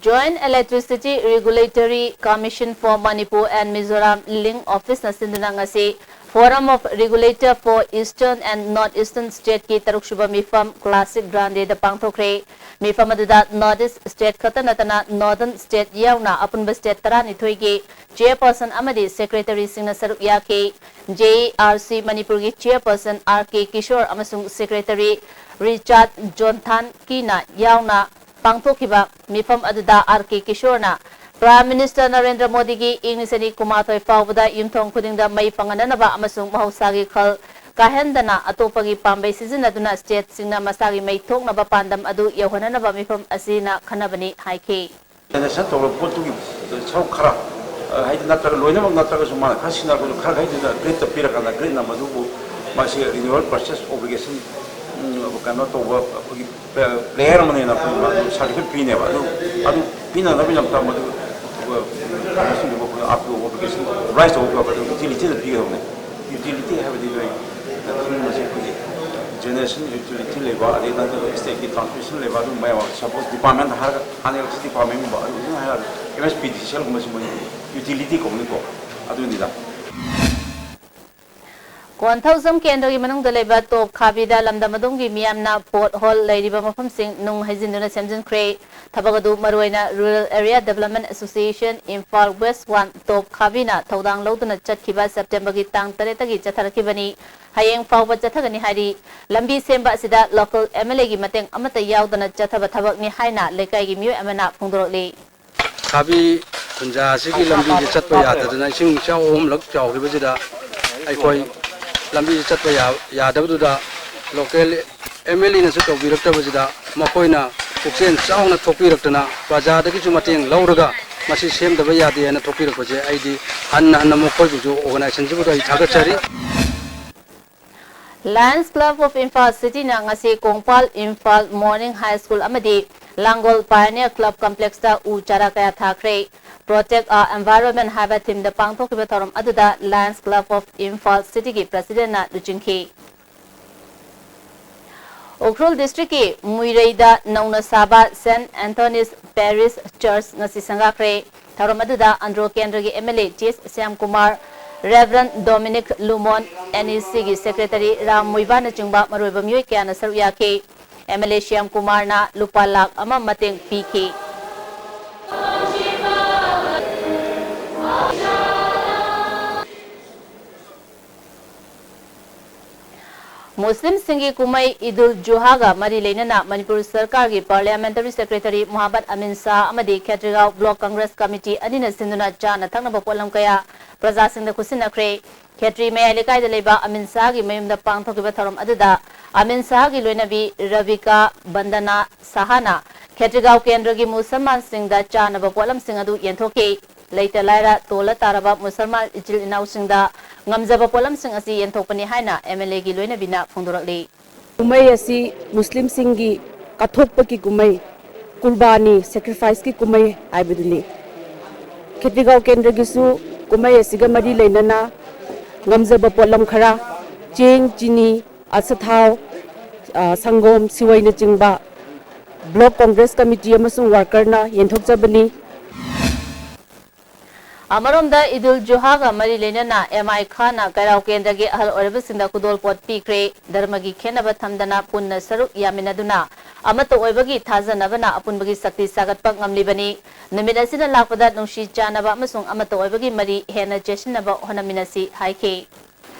Joint Electricity Regulatory Commission for Manipur and Mizoram link officeꯅ ꯁꯤꯟꯗꯨꯅ ꯉꯁꯤ Forum of Regulator for Eastern and North Eastern State ꯀꯤ ꯇꯔꯨꯛꯁꯨꯕ ꯃꯤꯐꯝ Classic Grande ꯗ ꯄꯥꯡꯊꯣꯛꯈ꯭ꯔꯦ꯫ ꯃꯤꯐꯝ ꯑꯗꯨꯗ North East State ꯈꯛꯇ ꯅꯠꯇꯅ Northern State ꯌꯥꯎꯅ ꯑꯄꯨꯟꯕ state ꯇꯔꯥꯅꯤꯊꯣꯏꯒꯤ chairperson ꯑꯃꯗꯤ secretary ꯁꯤꯡꯅ ꯁꯔꯨꯛ ꯌꯥꯈꯤ꯫ J E R C ꯃꯅꯤꯄꯨꯔꯒꯤ chairperson R K ꯀꯤꯁꯣꯔ ꯑꯃꯁꯨꯡ secretary ꯔꯤꯆꯥꯔꯗ ꯖꯣꯟꯊꯥꯟꯀꯤꯅ ꯌꯥꯎꯅ ꯄꯥꯡꯊꯣꯛꯈꯤꯕ ꯃꯤꯐꯝ ꯑꯗꯨꯗ R K ꯀꯤꯁꯣꯔꯅ Prime Minister Narendra ꯃꯣꯗꯤꯒꯤ ꯏꯪ ꯂꯤꯁꯤꯡ ꯑꯅꯤ ꯀꯨꯟꯃꯥꯊꯣꯏ ꯐꯥꯎꯕꯗ ꯌꯨꯝꯊꯣꯡ ꯈꯨꯗꯤꯡꯗ ꯃꯩ ꯐꯪꯍꯟꯅꯅꯕ ꯑꯃꯁꯨꯡ ꯃꯍꯧꯁꯥꯒꯤ ꯈꯜ ꯀꯥꯏꯍꯟꯗꯅ ꯑꯇꯣꯞꯄꯒꯤ ꯄꯥꯝꯕꯩ ꯁꯤꯖꯤꯟꯅꯗꯨꯅ state ꯁꯤꯡꯅ ꯃꯁꯥꯒꯤ ꯃꯩ ꯊꯣꯛꯅꯕ ꯄꯥꯟꯗꯝ ꯑꯗꯨ ꯌꯧꯍꯟꯅꯅꯕ ꯃꯤꯐꯝ ꯑꯁꯤꯅ ꯈꯟꯅꯕꯅꯤ ꯍꯥꯏꯈꯤ꯫ Generation ꯇꯧꯔꯕ ꯄꯣꯠꯇꯨꯒꯤ ꯁꯔꯨꯛ ꯈꯔ, ꯑ, ꯍꯥꯏꯗꯤ ꯅꯠꯇ꯭ꯔꯒ ꯂꯣꯏꯅꯃꯛ ꯅꯠꯇ꯭ꯔꯒꯁꯨ ꯃꯥꯅ ꯈꯔ ꯁꯤꯖꯤꯟꯅꯔꯒꯁꯨ ꯈꯔ ꯈꯩꯗꯨꯅ grid ꯇ ꯄꯤꯔꯀꯥꯟꯗ grid ꯅ ꯃꯗꯨꯕꯨ ꯃꯥꯁꯤ renewable purchase obligation, ꯎꯝ, ꯀꯩꯅꯣ ꯇꯧꯕ ꯑꯩꯈꯣꯏꯒꯤ player ꯑꯃꯅꯦꯅ ꯑꯩꯈꯣꯏ ꯃꯥ certificate ꯄꯤꯅꯦꯕ꯫ ꯑꯗꯨ, ꯑꯗꯨ ꯄꯤꯅꯅꯕꯒꯤꯗꯃꯛꯇ ꯃꯗꯨ, ꯑꯗꯨꯒ ꯀꯩꯅꯣꯁꯤꯡꯗꯨꯕꯨ ꯑꯩꯈꯣꯏ R P O obligation rise ꯇꯧꯕ ꯈꯣꯠꯄ ꯑꯗꯨ utility ꯗ ꯄꯤꯒꯗꯕꯅꯦ꯫ Utility ꯍꯥꯏꯕꯗꯤ ꯅꯣꯏ ꯈꯪꯕꯁꯦ ꯑꯩꯈꯣꯏꯒꯤ generation utility ꯂꯩꯕ, ꯑꯗꯩ ꯅꯠꯇ꯭ꯔꯒ state ꯀꯤ transmission ꯂꯩꯕ, ꯑꯗꯨꯝꯕ ꯃꯌꯥꯝ, suppose department ꯍꯥꯏꯔꯒ ꯍꯥꯟꯅ electricity department ꯒꯨꯝꯕ ꯑꯗꯨꯝ ꯍꯥꯏꯔꯒ M S P D C L ꯒꯨꯝꯕꯁꯤ ꯃꯣꯏ utility ꯀꯧꯅꯤꯀꯣ, ꯑꯗꯨꯅꯤꯗ꯫ ꯀꯣꯟꯊꯧꯖꯝ ꯀꯦꯟꯗ꯭ꯔꯒꯤ ꯃꯅꯨꯡꯗ ꯂꯩꯕ ꯇꯣꯞ ꯈꯥꯕꯤꯗ ꯂꯝꯗꯝ ꯑꯗꯨꯝꯒꯤ ꯃꯤꯌꯥꯝꯅ pothole ꯂꯩꯔꯤꯕ ꯃꯐꯝꯁꯤꯡ ꯅꯨꯡ ꯍꯩꯖꯤꯟꯗꯨꯅ ꯁꯦꯝꯖꯤꯟꯈ꯭ꯔꯦ꯫ ꯊꯕꯛ ꯑꯗꯨ ꯃꯔꯨꯑꯣꯏꯅ Rural Area Development Association Imphal West One ꯇꯣꯞ ꯈꯥꯕꯤꯅ ꯊꯧꯗꯥꯡ ꯂꯧꯗꯨꯅ ꯆꯠꯈꯤꯕ September ꯒꯤ ꯇꯥꯡ ꯇꯔꯦꯠꯇꯒꯤ ꯆꯠꯊꯔꯛꯈꯤꯕꯅꯤ꯫ ꯍꯌꯦꯡ ꯐꯥꯎꯕ ꯆꯠꯊꯒꯅꯤ ꯍꯥꯏꯔꯤ꯫ ꯂꯝꯕꯤ ꯁꯦꯝꯕ ꯑꯁꯤꯗ local M L A ꯒꯤ ꯃꯇꯦꯡ ꯑꯃꯠꯇ ꯌꯥꯎꯗꯅ ꯆꯠꯊꯕ ꯊꯕꯛꯅꯤ ꯍꯥꯏꯅ ꯂꯩꯀꯥꯏꯒꯤ ꯃꯤꯑꯣꯏ ꯑꯃꯅ ꯐꯣꯡꯗꯣꯔꯛꯂꯤ꯫ ꯈꯥꯕꯤ ꯈꯨꯟꯖꯥ ꯑꯁꯤꯒꯤ ꯂꯝꯕꯤꯁꯤ ꯆꯠꯄ ꯌꯥꯗꯗꯅ ꯏꯁꯤꯡ ꯏꯆꯥꯎ ꯑꯍꯨꯝꯂꯛ ꯆꯥꯎꯈꯤꯕꯁꯤꯗ ꯑꯩꯈꯣꯏ ꯂꯝꯕꯤꯁꯤ ꯆꯠꯄ ꯌꯥ-, ꯌꯥꯗꯕꯗꯨꯗ local M L A ꯅꯁꯨ ꯇꯧꯕꯤꯔꯛꯇꯕꯁꯤꯗ ꯃꯈꯣꯏꯅ ꯄꯨꯛꯆꯦꯜ ꯆꯥꯎꯅ ꯊꯣꯛꯄꯤꯔꯛꯇꯅ ꯄ꯭ꯔꯖꯥꯗꯒꯤꯁꯨ ꯃꯇꯦꯡ ꯂꯧꯔꯒ ꯃꯁꯤ ꯁꯦꯝꯗꯕ ꯌꯥꯗꯦ ꯍꯥꯏꯅ ꯊꯣꯛꯄꯤꯔꯛꯄꯁꯦ ꯑꯩꯗꯤ ꯍꯟꯅ ꯍꯟꯅ ꯃꯈꯣꯏꯕꯨꯁꯨ, organization ꯁꯤꯕꯨꯁꯨ ꯑꯩ ꯊꯥꯒꯠꯆꯔꯤ꯫ Lions Club of Imphal City ꯅ ꯉꯁꯤ Kongpal Imphal Morning High School ꯑꯃꯗꯤ ꯂꯥꯡꯒꯣꯜ Pioneer Club Complex ꯇ ꯎ ꯆꯥꯔꯥ ꯀꯌꯥ ꯊꯥꯈ꯭ꯔꯦ꯫ Protect Our Environment ꯍꯥꯏꯕ theme ꯗ ꯄꯥꯡꯊꯣꯛꯈꯤꯕ ꯊꯧꯔꯝ ꯑꯗꯨꯗ Lions Club of Imphal City ꯒꯤ President ꯅ ꯂꯨꯆꯤꯡꯈꯤ꯫ ꯎꯈ꯭ꯔꯨꯜ district ꯀꯤ ꯃꯨꯏꯔꯩꯗ ꯅꯧꯅ ꯁꯥꯕ Saint Anthony's Parish Church ꯉꯁꯤ ꯁꯪꯒꯥꯈ꯭ꯔꯦ꯫ ꯊꯧꯔꯝ ꯑꯗꯨꯗ ꯑꯟꯗ꯭ꯔꯣ ꯀꯦꯟꯗ꯭ꯔꯒꯤ M L A T S Shyamkumar, Reverend Dominic Lumon, N E C ꯒꯤ Secretary ꯔꯥꯝ ꯃꯨꯏꯕꯥꯅꯆꯤꯡꯕ ꯃꯔꯨꯑꯣꯏꯕ ꯃꯤꯑꯣꯏ ꯀꯌꯥꯅ ꯁꯔꯨꯛ ꯌꯥꯈꯤ꯫ M L A ꯁ꯭ꯌꯥꯝ ꯀꯨꯃꯥꯔꯅ ꯂꯨꯄꯥ ꯂꯥꯈ ꯑꯃ ꯃꯇꯦꯡ ꯄꯤꯈꯤ꯫ ꯃꯨꯁꯂꯤꯝꯁꯤꯡꯒꯤ ꯀꯨꯝꯍꯩ ꯏꯗꯨꯜ ꯖꯨꯍꯥꯒ ꯃꯔꯤ ꯂꯩꯅꯅ ꯃꯅꯤꯄꯨꯔ ꯁꯔꯀꯥꯔꯒꯤ Parliamentary Secretary ꯃꯣꯍꯥꯃꯗ ꯑꯃꯤꯟ ꯁꯥꯍ ꯑꯃꯗꯤ ꯈꯦꯇ꯭ꯔꯤꯒꯥꯎ Block Congress Committee ꯑꯅꯤꯅ ꯁꯤꯟꯗꯨꯅ ꯆꯥꯅ ꯊꯛꯅꯕ ꯄꯣꯠꯂꯝ ꯀꯌꯥ ꯄ꯭ꯔꯖꯥꯁꯤꯡꯗ ꯈꯨꯠꯁꯤꯟꯅꯈ꯭ꯔꯦ꯫ ꯈꯦꯇ꯭ꯔꯤ ꯃꯌꯥꯏ ꯂꯩꯀꯥꯏꯗ ꯂꯩꯕ ꯑꯃꯤꯟ ꯁꯥꯍꯒꯤ ꯃꯌꯨꯝꯗ ꯄꯥꯡꯊꯣꯛꯈꯤꯕ ꯊꯧꯔꯝ ꯑꯗꯨꯗ ꯑꯃꯤꯟ ꯁꯥꯍꯒꯤ ꯂꯣꯏꯅꯕꯤ ꯔꯕꯤꯀꯥ ꯕꯟꯗꯅꯥ ꯁꯥꯍꯅ ꯈꯦꯇ꯭ꯔꯤꯒꯥꯎ ꯀꯦꯟꯗ꯭ꯔꯒꯤ ꯃꯨꯁꯜꯃꯥꯟꯁꯤꯡꯗ ꯆꯥꯅꯕ ꯄꯣꯠꯂꯝꯁꯤꯡ ꯑꯗꯨ ꯌꯦꯟꯊꯣꯛꯈꯤ꯫ ꯂꯩꯇ ꯂꯥꯏꯔ ꯇꯣꯜꯂ ꯇꯥꯔꯕ ꯃꯨꯁꯜꯃꯥꯟ ꯏꯆꯤꯜ ꯏꯅꯥꯎꯁꯤꯡꯗ ꯉꯝꯖꯕ ꯄꯣꯠꯂꯝꯁꯤꯡ ꯑꯁꯤ ꯌꯦꯟꯊꯣꯛꯄꯅꯤ ꯍꯥꯏꯅ M L A ꯒꯤ ꯂꯣꯏꯅꯕꯤꯅ ꯐꯣꯡꯗꯣꯔꯛꯂꯤ꯫ ꯀꯨꯝꯍꯩ ꯑꯁꯤ ꯃꯨꯁꯂꯤꯝꯁꯤꯡꯒꯤ ꯀꯠꯊꯣꯛꯄꯒꯤ ꯀꯨꯝꯍꯩ, ꯀꯨꯔꯕꯥꯅꯤ, sacrifice ꯀꯤ ꯀꯨꯝꯍꯩ ꯍꯥꯏꯕꯗꯨꯅꯤ꯫ ꯈꯦꯇ꯭ꯔꯤꯒꯥꯎ ꯀꯦꯟꯗ꯭ꯔꯒꯤꯁꯨ ꯀꯨꯝꯍꯩ ꯑꯁꯤꯒ ꯃꯔꯤ ꯂꯩꯅꯅ ꯉꯝꯖꯕ ꯄꯣꯠꯂꯝ ꯈꯔ, ꯆꯦꯡ, ꯆꯤꯅꯤ, ꯑꯆꯥꯊꯥꯎ, ꯑ, ꯁꯪꯒꯣꯝ, ꯁꯤꯋꯩꯅꯆꯤꯡꯕ Block Congress Committee ꯑꯃꯁꯨꯡ worker ꯅ ꯌꯦꯟꯊꯣꯛꯆꯕꯅꯤ꯫ ꯑꯃꯔꯣꯝꯗ ꯏꯗꯨꯜ ꯖꯨꯍꯥꯒ ꯃꯔꯤ ꯂꯩꯅꯅ M I ꯈꯥꯟꯅ ꯀꯩꯔꯥꯎ ꯀꯦꯟꯗ꯭ꯔꯒꯤ ꯑꯍꯜ ꯑꯣꯏꯔꯕꯁꯤꯡꯗ ꯈꯨꯗꯣꯜꯄꯣꯠ ꯄꯤꯈ꯭ꯔꯦ꯫ ꯙꯔꯃꯒꯤ ꯈꯦꯠꯅꯕ ꯊꯝꯗꯅ ꯄꯨꯟꯅ ꯁꯔꯨꯛ ꯌꯥꯃꯤꯟꯅꯗꯨꯅ ꯑꯃꯠꯇ ꯑꯣꯏꯕꯒꯤ ꯊꯥꯖꯅꯕꯅ ꯑꯄꯨꯟꯕꯒꯤ ꯁꯛꯇꯤ ꯁꯥꯒꯠꯄ ꯉꯝꯂꯤꯕꯅꯤ꯫ ꯅꯨꯃꯤꯠ ꯑꯁꯤꯅ ꯂꯥꯛꯄꯗ ꯅꯨꯡꯁꯤ ꯆꯥꯟꯅꯕ ꯑꯃꯁꯨꯡ ꯑꯃꯠꯇ ꯑꯣꯏꯕꯒꯤ ꯃꯔꯤ ꯍꯦꯟꯅ ꯆꯦꯠꯁꯤꯟꯅꯕ ꯍꯣꯠꯅꯃꯤꯟꯅꯁꯤ ꯍꯥꯏꯈꯤ꯫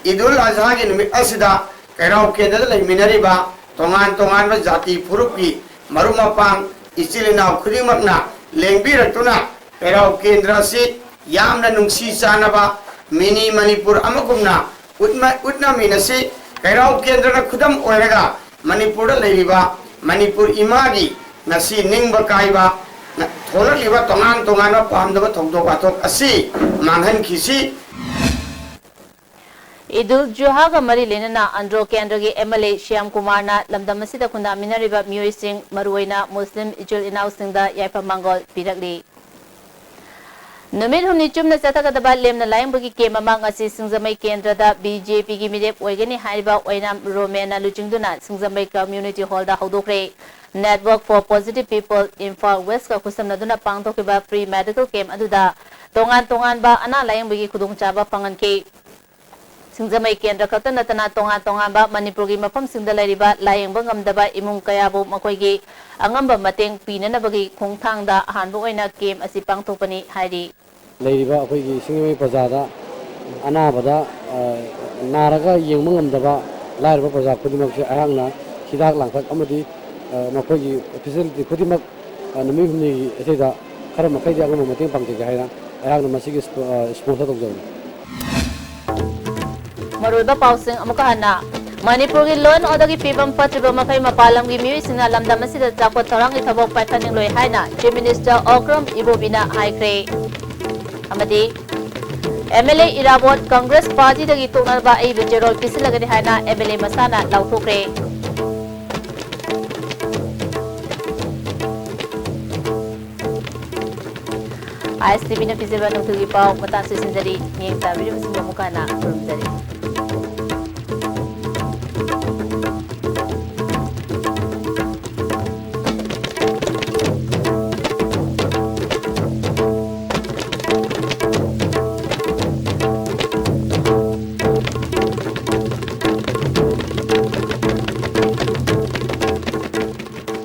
ꯏꯗꯨꯜ ꯑꯖꯍꯥꯒꯤ ꯅꯨꯃꯤꯠ ꯑꯁꯤꯗ ꯀꯩꯔꯥꯎ ꯀꯦꯟꯗ꯭ꯔꯗ ꯂꯩꯃꯤꯟꯅꯔꯤꯕ ꯇꯣꯉꯥꯟ ꯇꯣꯉꯥꯟꯕ ꯖꯥꯇꯤ ꯐꯨꯔꯨꯞꯀꯤ ꯃꯔꯨꯞ ꯃꯄꯥꯡ, ꯏꯆꯤꯜ ꯏꯅꯥꯎ ꯈꯨꯗꯤꯡꯃꯛꯅ ꯂꯦꯡꯕꯤꯔꯛꯇꯨꯅ ꯀꯩꯔꯥꯎ ꯀꯦꯟꯗ꯭ꯔ ꯑꯁꯤ ꯌꯥꯝꯅ ꯅꯨꯡꯁꯤ ꯆꯥꯟꯅꯕ mini ꯃꯅꯤꯄꯨꯔ ꯑꯃꯒꯨꯝꯅ ꯎꯠꯃ-, ꯎꯠꯅꯃꯤꯟꯅꯁꯤ꯫ ꯀꯩꯔꯥꯎ ꯀꯦꯟꯗ꯭ꯔꯅ ꯈꯨꯗꯝ ꯑꯣꯏꯔꯒ ꯃꯅꯤꯄꯨꯔꯗ ꯂꯩꯔꯤꯕ ꯃꯅꯤꯄꯨꯔ ꯏꯃꯥꯒꯤ ꯉꯁꯤ ꯅꯤꯡꯕ ꯀꯥꯏꯕ ꯊꯣꯛꯂꯛꯂꯤꯕ ꯇꯣꯉꯥꯟ ꯇꯣꯉꯥꯟꯕ ꯄꯥꯝꯗꯕ ꯊꯧꯗꯣꯛ ꯋꯥꯊꯣꯛ ꯑꯁꯤ ꯃꯥꯡꯍꯟꯈꯤꯁꯤ꯫ ꯏꯗꯨꯜ ꯖꯨꯍꯥꯒ ꯃꯔꯤ ꯂꯩꯅꯅ ꯑꯟꯗ꯭ꯔꯣ ꯀꯦꯟꯗ꯭ꯔꯒꯤ M L A ꯁ꯭ꯌꯥꯝ ꯀꯨꯃꯥꯔꯅ ꯂꯝꯗꯝ ꯑꯁꯤꯗ ꯈꯨꯟꯗꯥꯃꯤꯟꯅꯔꯤꯕ ꯃꯤꯑꯣꯏꯁꯤꯡ, ꯃꯔꯨꯑꯣꯏꯅ ꯃꯨꯁꯂꯤꯝ ꯏꯆꯤꯜ ꯏꯅꯥꯎꯁꯤꯡꯗ ꯌꯥꯏꯐ ꯃꯥꯡꯒꯣꯜ ꯄꯤꯔꯛꯂꯤ꯫ ꯅꯨꯃꯤꯠ ꯍꯨꯝꯅꯤ ꯆꯨꯞꯅ ꯆꯠꯊꯒꯗꯕ ꯂꯦꯝꯅ ꯂꯥꯌꯦꯡꯕꯒꯤ camp ꯑꯃ ꯉꯁꯤ ꯁꯤꯡꯖꯃꯩ ꯀꯦꯟꯗ꯭ꯔꯗ B J P ꯒꯤ ꯃꯤꯔꯦꯞ ꯑꯣꯏꯒꯅꯤ ꯍꯥꯏꯔꯤꯕ ꯑꯣꯏꯅꯥꯝ ꯔꯣꯃꯦꯟꯅ ꯂꯨꯆꯤꯡꯗꯨꯅ ꯁꯤꯡꯖꯃꯩ Community Hall the ꯍꯧꯗꯣꯛꯈ꯭ꯔꯦ꯫ Network for Positive People Imphal West ꯀ ꯈꯨꯠꯁꯝꯅꯗꯨꯅ ꯄꯥꯡꯊꯣꯛꯈꯤꯕ free medical camp ꯑꯗꯨꯗ ꯇꯣꯉꯥꯟ ꯇꯣꯉꯥꯟꯕ ꯑꯅꯥ ꯂꯥꯌꯦꯡꯕꯒꯤ ꯈꯨꯗꯣꯡꯆꯥꯕ ꯐꯪꯍꯟꯈꯤ꯫ ꯁꯤꯡꯖꯃꯩ ꯀꯦꯟꯗ꯭ꯔ ꯈꯛꯇ ꯅꯠꯇꯅ ꯇꯣꯉꯥꯟ ꯇꯣꯉꯥꯟꯕ ꯃꯅꯤꯄꯨꯔꯒꯤ ꯃꯐꯝꯁꯤꯡꯗ ꯂꯩꯔꯤꯕ ꯂꯥꯌꯦꯡꯕ ꯉꯝꯗꯕ ꯏꯃꯨꯡ ꯀꯌꯥꯕꯨ ꯃꯈꯣꯏꯒꯤ ꯑꯉꯝꯕ ꯃꯇꯦꯡ ꯄꯤꯅꯅꯕꯒꯤ ꯈꯣꯡꯊꯥꯡꯗ ꯑꯍꯥꯟꯕ ꯑꯣꯏꯅ ꯀꯦꯝ ꯑꯁꯤ ꯄꯥꯡꯊꯣꯛꯄꯅꯤ ꯍꯥꯏꯔꯤ꯫ ꯂꯩꯔꯤꯕ ꯑꯩꯈꯣꯏꯒꯤ ꯁꯤꯡꯖꯃꯩ ꯄ꯭ꯔꯖꯥꯗ ꯑꯅꯥꯕꯗ, ꯑ, ꯅꯥꯔꯒ ꯌꯦꯡꯕ ꯉꯝꯗꯕ ꯂꯥꯏꯔꯕ ꯄ꯭ꯔꯖꯥ ꯈꯨꯗꯤꯡꯃꯛꯁꯦ ꯑꯩꯍꯥꯛꯅ ꯍꯤꯗꯥꯛ ꯂꯥꯡꯊꯛ ꯑꯃꯗꯤ, ꯑ, ꯃꯈꯣꯏꯒꯤ ꯐꯦꯁꯤꯂꯤꯇꯤ ꯈꯨꯗꯤꯡꯃꯛ, ꯑ, ꯅꯨꯃꯤꯠ ꯍꯨꯝꯅꯤꯒꯤ ꯑꯁꯤꯗ ꯈꯔ ꯃꯈꯩꯗꯤ ꯑꯉꯝꯕ ꯃꯇꯦꯡ ꯄꯥꯡꯖꯒꯦ ꯍꯥꯏꯅ ꯑꯩꯍꯥꯛꯅ ꯃꯁꯤꯒꯤ ꯁ꯭ꯄꯣ-, ꯑ, ꯁ꯭ꯄꯣꯟꯁꯔ ꯇꯧꯖꯕꯅꯤ꯫ ꯃꯔꯨꯑꯣꯏꯕ ꯄꯥꯎꯁꯤꯡ ꯑꯃꯨꯛꯀ ꯍꯟꯅ꯫ ꯃꯅꯤꯄꯨꯔꯒꯤ law and order ꯒꯤ ꯐꯤꯕꯝ ꯐꯠꯇ꯭ꯔꯤꯕ ꯃꯈꯩ ꯃꯄꯥꯟ ꯂꯝꯒꯤ ꯃꯤꯑꯣꯏꯁꯤꯡꯅ ꯂꯝꯗꯝ ꯑꯁꯤꯗ ꯆꯥꯎꯈꯠ ꯊꯧꯔꯥꯡꯒꯤ ꯊꯕꯛ ꯄꯥꯏꯈꯠꯅꯤꯡꯂꯣꯏ ꯍꯥꯏꯅ Chief Minister ꯑꯣꯀ꯭ꯔꯝ ꯏꯕꯣꯕꯤꯅ ꯍꯥꯏꯈ꯭ꯔꯦ꯫ ꯑꯃꯗꯤ M L A ꯏꯔꯥꯕꯣꯠ ꯀꯪꯒ꯭ꯔꯦꯁ ꯄꯥꯔꯇꯤꯗꯒꯤ ꯇꯣꯛꯅꯅꯕ ꯑꯏꯕ ꯆꯦꯔꯣꯜ ꯄꯤꯁꯤꯜꯂꯒꯅꯤ ꯍꯥꯏꯅ M L A ꯃꯁꯥꯅ ꯂꯥꯎꯊꯣꯛꯈ꯭ꯔꯦ꯫ ꯑꯥꯏ ꯑꯦꯁ ꯇꯤ ꯚꯤꯅ ꯄꯤꯖꯕ ꯅꯣꯡꯊꯨꯒꯤ ꯄꯥꯎ ꯃꯇꯥꯡ ꯁꯤꯟꯖꯔꯤ꯫ ꯃꯤꯠꯌꯦꯡ ꯇꯥꯕꯤꯔꯤꯕꯁꯤꯡꯕꯨ ꯑꯃꯨꯛ ꯍꯟꯅ ꯈꯨꯔꯨꯝꯖꯔꯤ꯫